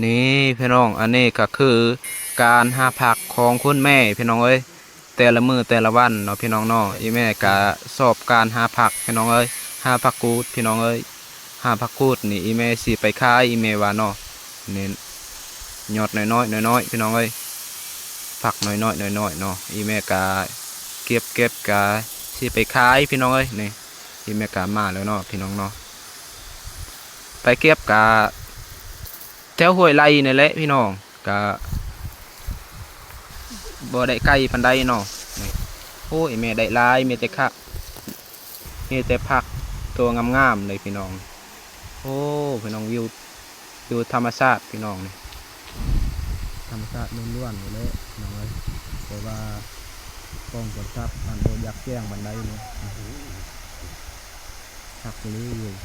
ນີ້ພີ່ນ້ອງ ອັນນີ້ກໍຄືການຫາຜັກຂອງຄຸນແມ່ພີ່ນ້ອງເອີຍ ແຕ່ລະມື້ແຕ່ລະວັນເນາະພີ່ນ້ອງເນາະ. ອີ່ແມ່ກໍຊອບການຫາຜັກພີ່ນ້ອງເອີຍ ຫາຜັກກູດພີ່ນ້ອງເອີຍ. ຫາຜັກກູດນີ້ ອີ່ແມ່ຊິໄປຂາຍ ອີ່ແມ່ວ່າເນາະ. ນີ້ຍອດນ້ອຍໆ ນ້ອຍໆ ພີ່ນ້ອງເອີຍ ຜັກນ້ອຍໆ ນ້ອຍໆເນາະ. ອີ່ແມ່ກໍເກັບ ເກັບກໍຊິໄປຂາຍພີ່ນ້ອງເອີຍ. ນີ້ ອີ່ແມ່ກໍມາແລ້ວເນາະພີ່ນ້ອງເນາະ. ໄປເກັບກະແຖວຫ້ວຍໄລ່ນີ້ແຫຼະພີ່ນ້ອງ ກະບໍ່ໄດ້ໄກປານໃດເນາະ. ນີ້ ໂອ້ຍ ແມ່ໄດ້ຫຼາຍ ມີແຕ່ຂະ ມີແຕ່ຜັກຕົວງາມໆເລີຍພີ່ນ້ອງ. ໂອ້ ພີ່ນ້ອງ ວິວ ວິວທຳມະຊາດພີ່ນ້ອງ ນີ້ ທຳມະຊາດລ້ວນໆນີ້ແຫຼະພີ່ນ້ອງເອີຍ. ແຕ່ວ່າກ້ອງໂທລະສັບມັນບໍ່ຢາກແຈ້ງປານໃດເນາະ. ຄັກອີ່ຫຼີ ວິວ